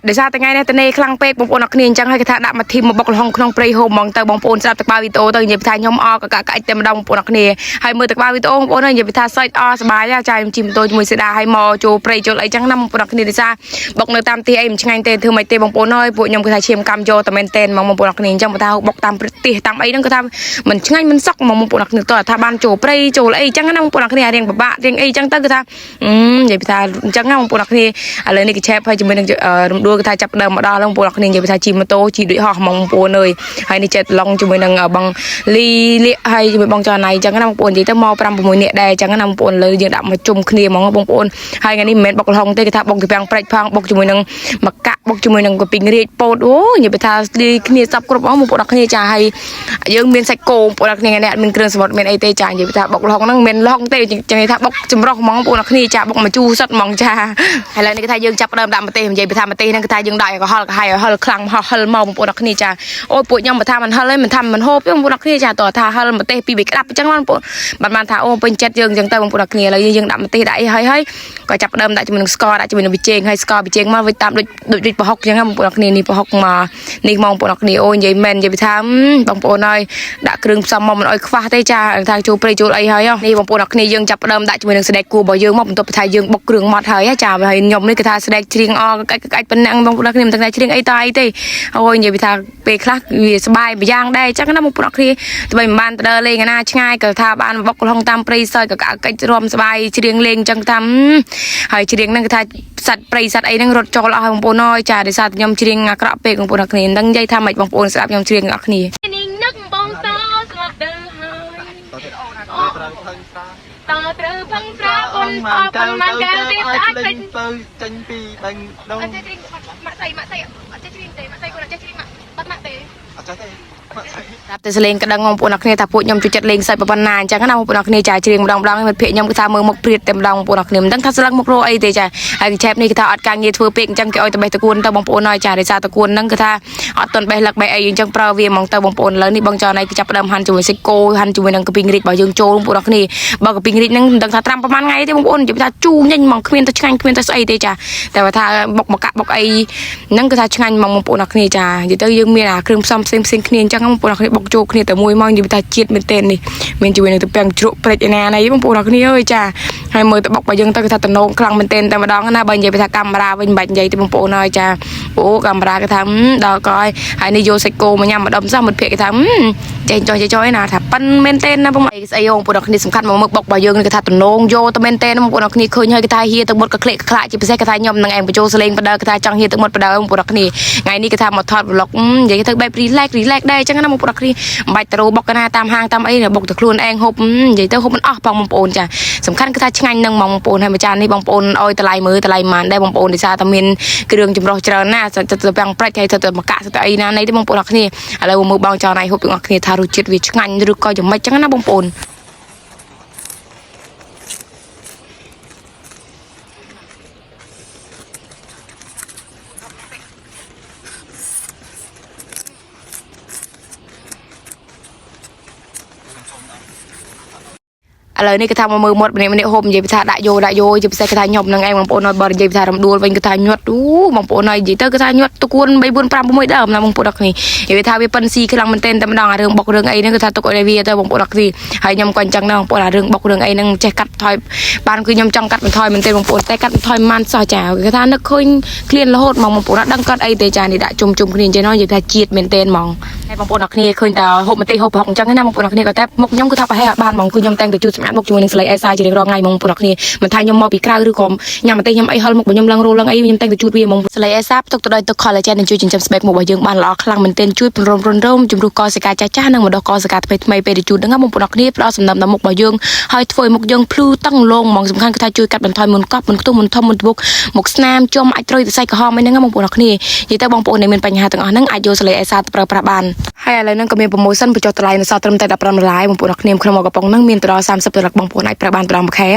ដោយសារតែថ្ងៃនេះតនេខ្លាំងពេកបងប្អូនអរគ្នាអញ្ចឹងហើយគេថាដាក់មកធីមមកបុកលហុងក្នុងព្រៃហូមហ្មងទៅបងប្អូនស្រាប់តែក្បាលវីដេអូទៅនិយាយថាខ្ញុំអកកក្អិចតែម្ដងបងប្អូនអរគ្នាហើយមើលតែក្បាលវីដេអូបងប្អូននិយាយថាសើចអសប្បាយចាខ្ញុំជិះម៉ូតូជាមួយសេដាហើយមកចូលព្រៃចូលអីចឹងណាបងប្អូនអរគ្នាដោយសារបុកនៅតាមទីអីមិនឆ្ងាញ់ទេធ្វើមិនទេបងប្អូនហើយពួកខ្ញុំគឺថាឈាមកម្មយកតែមែនតែនហ្មងបងប្អូនអរគ្នាអញ្ចឹងបើថាបុកតាមប្រទេសតាមអីហ្នឹងគឺថាមិនឆ្ងាញ់មិនសក់ហ្មងបងប្អូនអរគ្នាតើថាបានចូលព្រៃចូលអីចឹងណាបងប្អូនអរគ្នារៀងពិបាករៀងអីចឹងទៅគឺថានិយាយថាអញ្ចឹងណាបងប្អូនអរគ្នាឥឡូវនេះគេឆេបហើយជាមួយនឹងរំដួលគឺថាចាប់ដើមមកដល់បងប្អូនអរគ្នានិយាយថាជិះម៉ូតូជិះដូចហោះហ្មងបងប្អូនអើយហើយនេះចិត្តឡុងជាមួយនឹងបងលីលៀកហើយជាមួយបងចណៃអញ្ចឹងណាបងប្អូននិយាយទៅមក5 6នាក់ដែរអញ្ចឹងណាបងប្អូនលើយើងដាក់មកជុំគ្នាហ្មងបងប្អូនហើយថ្ងៃនេះមិនមែនបុកលហុងទេគឺថាបុកទៅពាំងព្រិចផងបុកជាមួយនឹងមកកាក់បុកជាមួយនឹងកាពីងរាជពោតអូនិយាយថាលីគ្នាសពគ្រប់អស់បងប្អូនអរគ្នាចាហើយយើងមានសាច់គោបងប្អូនអរគ្នាថ្ងៃនេះអត់មានគ្រឿងសមុទ្រមានអីទេចានិយាយថាបុកលហុងហ្នឹងមិនមែនលហុងទេចឹងថាបុកចម្រុះហ្មងបងប្អូនអរគ្នាចាបុកមកជូរសុតហ្មងចាឥឡូវនេះគឺថាយើងចាប់ដើមដាក់ម្ទេសនិយាយថាម្ទេសហ្នឹងគឺថាយើងដាក់ឲ្យកុហលកាហើយឲ្យហិលខ្លាំងហិលមកបងប្អូនអរគ្នាចាអូយពួកខ្ញុំបើថាមិនហិលទេមិនថាមិនហូបទេបងប្អូនអរគ្នាចាតើថាហិលម្ទេសពីរបីក្តាប់អញ្ចឹងបងប្អូនបានបានថាអូពេញចិត្តយើងអញ្ចឹងទៅបងប្អូនអរគ្នាឥឡូវយើងដាក់ម្ទេសដាក់អីហើយហើយក៏ចាប់ដើមដាក់ជាមួយនឹងស្ករដាក់ជាមួយនឹងប៊ីចេងហើយស្ករប៊ីចេងមកវិញតាមដូចដូចដូចប្រហុកអញ្ចឹងបងប្អូនអរគ្នានេះប្រហុកមកនេះមកបងប្អូនអរគ្នាអូយនិយាយមែននិយាយថាបងប្អូនហើយដាក់គ្រឿងផ្សំមកមិនអោយខ្វះទេចាថាចូលព្រៃចូលអីហើយនេះបងប្អូនអរគ្នាយើងចាប់ដើមដាក់ជាមួយនឹងស្ដេចគួររបស់យើងមកបន្ទាប់ពីថាយើងបុកគ្រឿងម៉ត់ហើយចាហើយខ្ញុំនេះគឺថាស្ដេចច្រៀងអក្កាច់ក្កាច់ប៉ុណ្ណឹងបងប្អូនអរគ្នាមិនដឹងថាច្រៀងអីតអីទេអូយនិយាយពីថាពេលខ្លះវាសបាយម្យ៉ាងដែរអញ្ចឹងណាបងប្អូនអរគ្នាទៅមិនបានទៅដើរលេងណាឆ្ងាយក៏ថាបានបុកលហុងតាមព្រៃសើចក៏ក្កាច់រំសបាយច្រៀងលេងអញ្ចឹងថាហើយច្រៀងហ្នឹងគឺថាសត្វព្រៃសត្វអីហ្នឹងរត់ចូលអស់ហើយបងប្អូនអើយចាដោយសារខ្ញុំច្រៀងអាក្រក់ពេកបងប្អូនអរគ្នាមិនដឹងនិយាយថាម៉េចបងប្អូនស្ដាប់ខ្ញុំច្រៀងអរគ្នា នាងនឹកបងតស្លាប់ទៅហើយ ត្រូវផឹងស្រា តត្រូវផឹងស្រាអូនអបប៉ុន្មានកែវទៀតអាចពេញ ទៅចេញពីដេញដង អត់ចេះច្រៀងម៉ាក់ស្អីម៉ាក់ស្អីអត់ចេះច្រៀងទេម៉ាក់ស្អីគាត់អត់ចេះច្រៀងម៉ាក់បាត់ម៉ាក់ទេ អត់ចេះទេម៉ាក់ស្អី ប្រាប់តែសលេងក្តឹងបងប្អូនអរគ្នាថាពួកខ្ញុំជួយចិត្តលេងសើចប៉ុណ្ណាអញ្ចឹងណាបងប្អូនអរគ្នាចាច្រៀងម្ដងម្ដងមិត្តភក្តិខ្ញុំគឺថាមើលមុខព្រាតតែម្ដងបងប្អូនអរគ្នាមិនដឹងថាស្លឹងមុខរោអីទេចាហើយកញ្ឆេបនេះគឺថាអត់ការងារធ្វើពេកអញ្ចឹងគេឲ្យតែបេះតកួនទៅបងប្អូនហើយចាដោយសារតកួនហ្នឹងគឺថាអត់ទាន់បេះលឹកបេះអីអញ្ចឹងប្រើវាហ្មងទៅបងប្អូនឥឡូវនេះបងចៅណៃគឺចាប់ផ្ដើមហាន់ជាមួយសាច់គោហាន់ជាមួយនឹងកាពីងរីករបស់យើងចូលបងប្អូនអរគ្នាបើកាពីងរីកហ្នឹងមិនដឹងថាត្រាំប្រហែលថ្ងៃទេបងប្អូននិយាយថាជូរញញហ្មងគ្មានទៅឆ្ងាញ់គ្មានទៅស្អីទេចាតែបើថាបុកមកកាក់បុកអីហ្នឹងគឺថាឆ្ងាញ់ហ្មងបងប្អូនអរគ្នាចានិយាយទៅយើងមានអាគ្រឿងផ្សំផ្សេងផ្សេងគ្នាអញ្ចឹងបងប្អូនអរគ្នាបុកចូលគ្នាតែមួយមកនិយាយថាជាតិមែនទែននេះមានជាមួយនឹងទំពាំងជ្រក់ព្រិចឯណាណីបងប្អូនអរគ្នាអើយចាហើយមើលទៅបុករបស់យើងទៅគឺថាតំណងខ្លាំងមែនទែនតែម្ដងណាបើនិយាយថាកាមេរ៉ាវិញមិនបាច់និយាយទេបងប្អូនអើយចាអូកាមេរ៉ាគេថាដល់កយហើយនេះយកសាច់គោមកញ៉ាំម្ដុំសោះមិត្តភក្តិគេថាចេញចុះចេញចុះឯណាថាប៉ិនមែនទែនណាបងស្អីបងប្អូនអរគ្នាសំខាន់មកមើលបុករបស់យើងនេះគេថាតំណងយកទៅមែនទែនបងប្អូនអរគ្នាឃើញហើយគេថាហៀទៅមុតក៏ក្លេកខ្លាចជាពិសេសគេថាខ្ញុំនឹងឯងបញ្ចូលសលេងបដើគេថាចង់ហៀទៅមុតបដើបងប្អូនអរគ្នាថ្ងៃនេះគេថាមកថត vlog និយាយទៅបែប relax relax ដែរអញ្ចឹងណាបងប្អូនអរគ្នាមិនបាច់ទៅរកបុកកណាតាមហាងតាមអីបុកទៅខ្លួនឯងហូបនិយាយទៅហូបមិនអស់ផងបងប្អូនចាសំខាន់គឺថាឆ្ងាញ់នឹងបងប្អូនហើយមួយចាននេះបងប្អូនឲ្យតម្លៃមើលតម្លៃប៉ុន្មានដែរបងប្អូនដោយសារតែមានគ្រឿងចម្រុះច្រើនណាស់ទៅទៅពាំងប្រាច់ហើយទៅទៅមកកាក់ទៅអីណានេះទេបងប្អូនអរគ្នាឥឡូវមើលបងចោលណៃហូបទាំងអស់គ្នាថារសជាតិវាឆ្ងាញ់ឬក៏យ៉ាងម៉េចចឹងណាបងប្អូន ឥឡូវនេះគេថាមកមើលមាត់ម្នាក់ម្នាក់ហូបនិយាយថាដាក់យោដាក់យោជាពិសេសគេថាខ្ញុំនឹងឯងបងប្អូនឲ្យបើនិយាយថារំដួលវិញគេថាញាត់អូបងប្អូនឲ្យនិយាយទៅគេថាញាត់តគួន3 4 5 6ដើមណាបងប្អូនអរគ្នានិយាយថាវាប៉ិនស៊ីខ្លាំងមែនទែនតែម្ដងអារឿងបុករឿងអីហ្នឹងគេថាទុកឲ្យវាទៅបងប្អូនអរគ្នាហើយខ្ញុំក៏អញ្ចឹងដែរបងប្អូនអារឿងបុករឿងអីហ្នឹងចេះកាត់ថយបានគឺខ្ញុំចង់កាត់បន្ថយមែនទែនបងប្អូនតែកាត់បន្ថយមិនបានសោះចាគេថានឹកឃើញឃ្លានរហូតហ្មងបងប្អូនអត់ដឹងកាត់អីទេចានេះដាក់ជុំជុំគ្នាអញ្ចឹងនិយាយថាជាតិមែនទែនហ្មងហើយបងប្អូនអរគ្នាឃើញតែហូបម្ទេសហូបប្រហុកអញ្ចឹងណាបងប្អូនអរគ្នាក៏តែមុខខ្ញុំគឺថាប្រហែលអត់បានហ្មងគឺខ្ញុំតែងតែជូតសម្អាតមុខជាមួយនឹងសលេអេសាជារៀងរាល់ថ្ងៃហ្មងបងប្អូនអរគ្នាមិនថាខ្ញុំមកពីក្រៅឬក៏ញ៉ាំម្ទេសញ៉ាំអីហិលមុខរបស់ខ្ញុំឡើងរោលឡើងអីខ្ញុំតែងតែជូតវាហ្មងសលេអេសាផ្ទុកទៅដោយទឹក collagen នឹងជួយចិញ្ចឹមស្បែកមុខរបស់យើងបានល្អខ្លាំងមែនទែនជួយពង្រឹងរន្ធរោមជំរុះកោសិកាចាស់ចាស់និងបណ្ដុះកោសិកាថ្មីថ្មីពេលដែលជូតហ្នឹងបងប្អូនអរគ្នាផ្ដល់សំណឹមដល់មុខរបស់យើងហើយធ្វើឲ្យមុខយើងភ្លឺតឹងលោងហ្មងសំខាន់គឺថាជួយកាត់បន្ថយមុនកប់មុនខ្ទុះមុនធំមុនត្បុកមុខស្នាមជាំអាចត្រុយសរសៃក្រហមអីហ្នឹងបងប្អូនអរគ្នានិយាយទៅបងប្អូនដែលមានបញ្ហាទាំងអស់ហ្នឹងអាចយកសលេអេសាទៅប្រើប្រាស់បានហើយឥឡូវហ្នឹងក៏មាន promotion បញ្ចុះតម្លៃនៅសល់ត្រឹមតែ15ដុល្លារបងប្អូនអរគ្នាក្នុងមួយកំប៉ុងហ្នឹងមានទៅដល់30ដុល្លារបងប្អូនអាចប្រើបានទៅដល់មួយខែ។